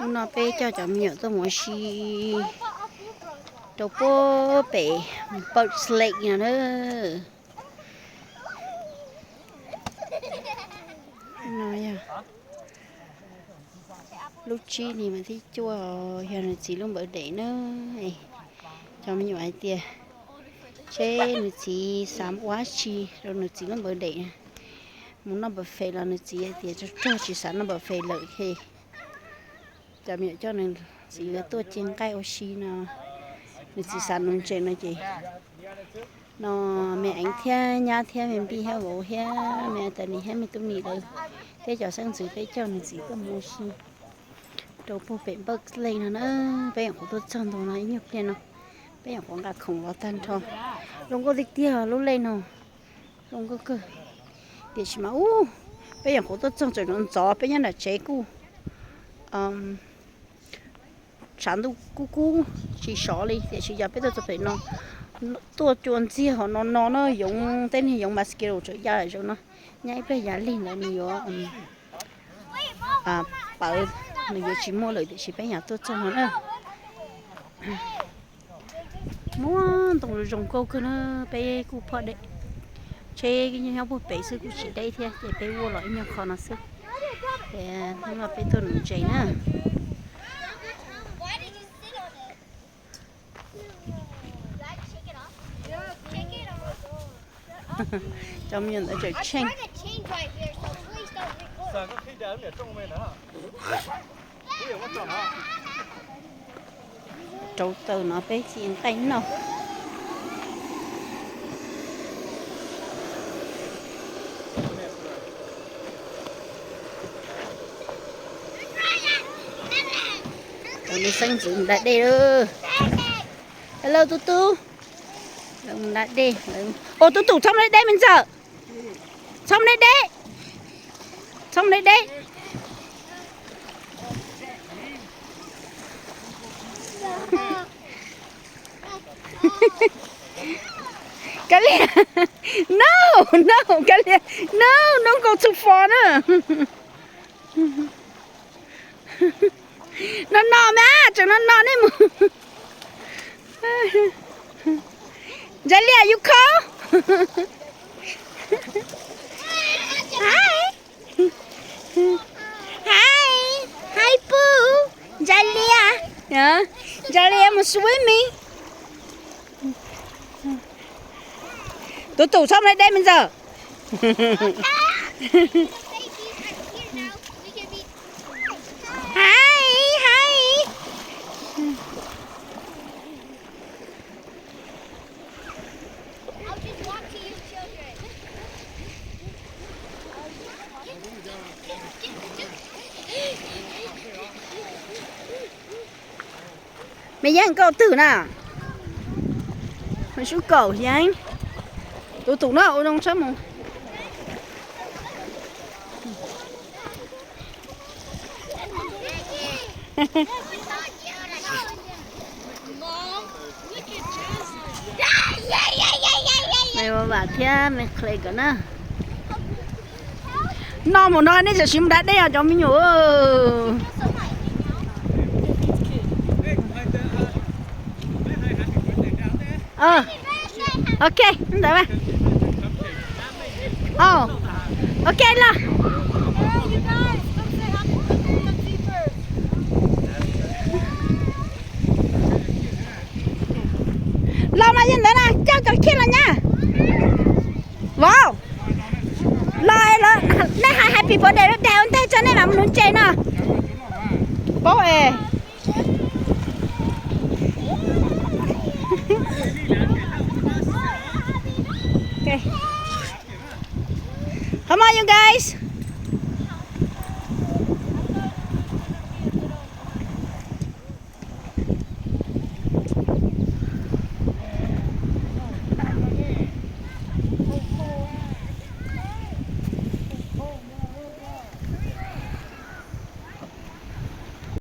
Hnub no ເປ້ເຈົ້າ ຈອມມີຫຍວກ ຕ້ອງມາຊີ ໂຕໂປ້ເປ ເປີດສະເລັກ ນະເດີ. ນ້ອຍອະ ລູກຈີ່ນີ້ມາທີ່ຈົວ ເຮັດໜັງສືລົງເບີເດເນີ ຈອມມີຫຍວກ ອາຍເຕຍ ເຊ ໜັງສືສາມ ວາຊີ ລົງໜັງສືລົງເບີເດ ໝູ່ນອກເບີເຟລ ໜັງສືອາຍເຕຍ ໂຈໂຈ ຊີສາມ ນອກເບີເຟເລີ ເຮ. ຈອມມີຫຍວກ ໜັງສືເຫຼືອຕົວຈຽງໄກ່ ໂອຊີເນາະ ໜັງສືສາມ ໜຸ່ມເຈງເນາະ ເຈເນາະ ແມ່ແອງເທຍ ຍາເທຍ ແມ່ບີເທຍ ໂຫເທຍ ແມ່ຕານີເທຍ ແມ່ຕຸ້ມນີເດີ ເປ້ເຈົ້າ ໜັງສື ເປ້ເຈົ້າ ໜັງສື ໂຕໂມຊີ ໂຕໂປເປະ ເບີກເລັກ ນະເດີ. ເປ້ຫຍັງຂອງຕົວເຈົ້າໂຕເນາະ ອີ່ຫຍັງເປັນເນາະ ເປ້ຫຍັງຂອງກາຂອງລາວຕັນທອງ ລົງກໍເລັກດຽວ ລຸເລັກເນາະ. ລົງກໍເກີດ ດຽວຊິມາ ອູ້ ເປ້ຫຍັງໂຄຕົດຈັ່ງຈອຍນອນຈອ ເປ້ຫຍັງນະເຈກູ ອືມ ຊານດູກູກູ ຊີຊໍລີ ດຽວຊິຢາເປ້ຕົວຈະເປັນນອນ ຕົວຈວນຈີ່ຫອນອນນອນເນີ ຢົງເຕັ້ນຢົງມາສເກໂລຈະຢາຢົງເນາະ ຍາເປ້ຢາລີນລະນີ້ຢູ່ ອືມ ອາ ເປີ ໜຶ່ງຢູ່ຊິໝົດເລີຍ ດຽວຊິໄປຫາຕົວເຈົ້າຫັ້ນເອີ ມ່ວນ ຕ້ອງລົງໂກຂຶ້ນເອີ ໄປກູພອດເດ ເຊກິນເຮົາບໍ່ໄປຊື້ກູຊິໄດ້ເທຍ ຈະໄປວົນເລາະອີ່ຫຍັງຂອງນະຊື້ ແຕ່ເຮົາໄປຕົ້ນເຈນະ ຈອມຍອນອາຈານເຊງ ໂຕເຕີເນາະ ໄປຊິໄປເນາະ ໂອ້ ນີ້ສັງສືໄດ້ເດີ Hello ຕູຕູ ເບິ່ງມັນໄດ້ເດ້ ໂອ້ ຕູຕູ ທຳໄດ້ເດ້ ມັນເຈີ ທຳໄດ້ເດ້ ທຳໄດ້ເດ້ ກາເລຍ No No ກາເລຍ No Don't go too far ນະ ນອນໆ ແມ່ ຈັ່ງນອນໆ ໃນໝູ່ Jalia you cold Hi Hi Hi Poo Jalia Jalia I'm swimming ຕູຕູ ຊອບໄດ້ເດ້ ມັນເຈີ Hi Hi Mày giang cậu tử nè. Mày sú cậu giang. Tụ tụ nó ở trong sớm mùng. Mày mà bảo thiam mày khơi cậu nè. ນ້ອງໝູນ້ອຍນີ້ຈະຊິມໄດ້ເດ້ ເຈົ້າມີຫຍັງ ເອີ ເອີ ໂອເຄ ໄດ້ມາ ເອົາ ໂອເຄລະ ລອມາເຢັນເດີນະ ເຈົ້າຈະຄິດລະນະ ວ້າວ ລອຍລະ ໄດ້ຫາ Happy Birthday ແລ້ວ ແຕ່ ແຕ່ເຈົ້າແນະນຳໜູເຈນະ ໂປ້ເອ ໂອເຄ Come on you guys.